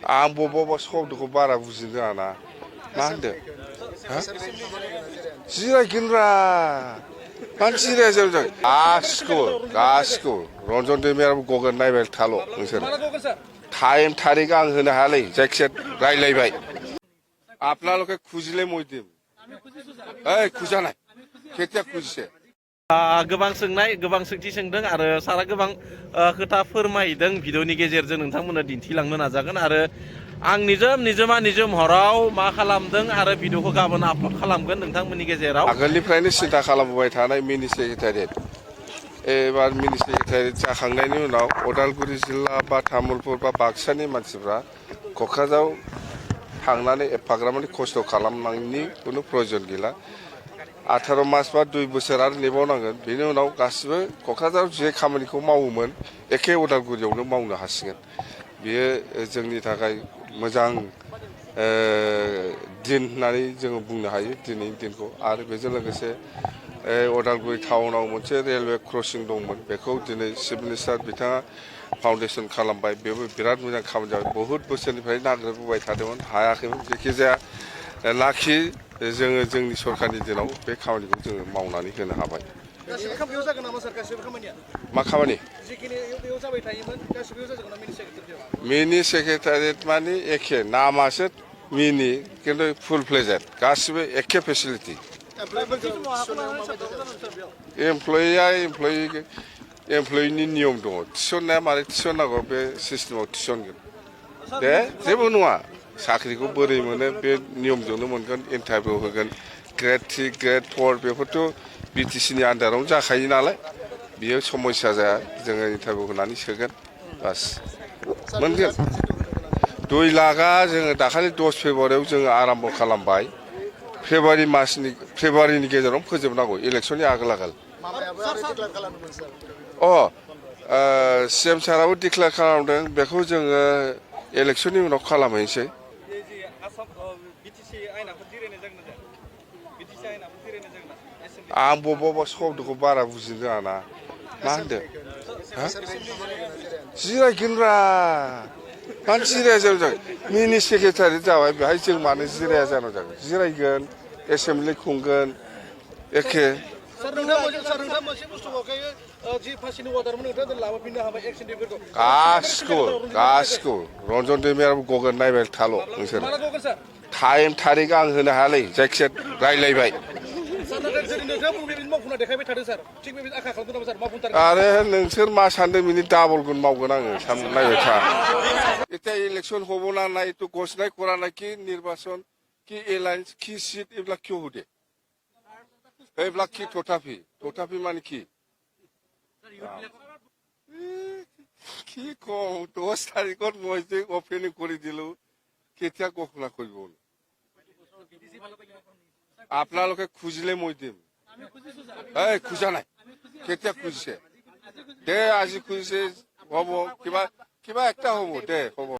आं बबेबा शब्दखौ बारा बुजिनो रोङा ना मा होनदों जिरायगोनब्रा मानो जिराया जों गासिखौबो रन्जन दैमारियाबो गगोन नायबाय थाल' नोंसोर टाइम थारिख आं होनो हायालै जायखिजाया रायलायबाय आपनालोকে খুঁজলে মই দিম এই খুঁজা নাই কেতিয়া খুঁজিছে गोबां सोंनाय गोबां सोंथि सोंदों आरो सारा गोबां खोथा फोरमायदों भिडिअनि गेजेरजों नोंथांमोननो दिन्थिलांनो नाजागोन आरो आं निजोम हराव मा खालामदों आरो भिडिअखौ गाबोन आपल'ड खालामगोन नोंथांमोननि गेजेराव आगोलनिफ्रायनो सिन्था खालामबोबाय थानाय मिनि सेक्रेटारियेट एबार मिनि सेक्रेटारियेट जाखांनायनि उनाव उदालगुरि जिल्ला बा तामुलपुर बा बाक्सानि मानसिफ्रा क'क्राझाराव थांनानै एफाग्राबमानि खस्थ' खालामनायनि खुनु प्रयजन गैला 18 मास बा 2 बोसोर आरो नेबावनांगोन बेनि उनाव गासिबो क'क्राझाराव जे खामानिखौ मावोमोन एखे उदालगुरियावनो मावनो हासिगोन बेयो जोंनि थाखाय मोजां दिन होननानै जोङो बुंनो हायो दिनैनि दिनखौ आरो बेजों लोगोसे उदालगुरि टाउनाव मोनसे रेलवे क्रसिं दंमोन बेखौ दिनै चिफ मिनिस्टार बिथाङा फाउन्डेसन खालामबाय बेबो बिराद मोजां खामानि जाबाय बहुद बोसोरनिफ्राय नागिरबोबाय थादोंमोन हायाखैमोन जेखिजाया लाखि जोङो जोंनि सरकारनि दिनाव बे खामानिखौ जोङो मावनानै होनो हाबाय मा खामानि मिनि सेक्रेटारियेट माने एखे नामासो मिनि खिन्थु फुल फ्लेजेड गासिबो एखे फेसिलिटि एमप्लयिनि नियम दङ थिसननाया मारै थिसननांगौ बे सिस्टेमाव थिसनगोन दे जेबो नङा साख्रिखौ बोरै मोनो बे नियमजोंनो मोनगोन इन्टारभिउ होगोन ग्रेड 3 ग्रेड 4 बेफोरथ' बिटिसिनि आन्दारावनो जाखायो नालाय बियो समस्या जाया जोङो इन्टारभिउ होनानै सोगोन बास मोनगोन 2 लाखआ जोङो दाखालि 10 फेब्रुवारियाव जोङो आराम्भ खालामबाय फेब्रुवारिनि गेजेराव फोजोबनांगौ इलेक्सननि आगोल सिएम साराबो डिक्लेयार खालामदों बेखौ जोङो इलेक्सननि उनाव खालामहैनोसै आं बबेबा शब्दखौ बारा बुजिनो रोङा ना मा होनदों जिरायगोनब्रा मानो जिराया जों मिनि सेक्रेटारि जाबाय बेहाय जों मानो जिराया जानो जागोन जिरायगोन एसेमब्लि खुंगोन एखे गासिखौबो रन्जन दैमारियाबो गगोन नायबाय थाल' नोंसोर टाइम थारिख आं होनो हायालै जायखिजाया रायलायबाय आरो नोंसोर मा सानदों बिनि डाबल गुन मावगोन आङो नायबाय था এটা ইলেকশন হব না না একটু ঘোষণাই করা নাকি নির্বাচন কি এলায়েন্স কি সিট এগুলা কেউ হুদে এগুলা কি টোটাফি মানে কি কি কম 10 তারিখত মই যে ওপেনিং করে দিলো কেতিয়া ঘোষণা করব আপনালোকে খুঁজলে মই দিম এই খুঁজা নাই কেতিয়া খুঁজিছে দে আজি খুঁজিছে হব কিবা কিবা একটা হব দে হব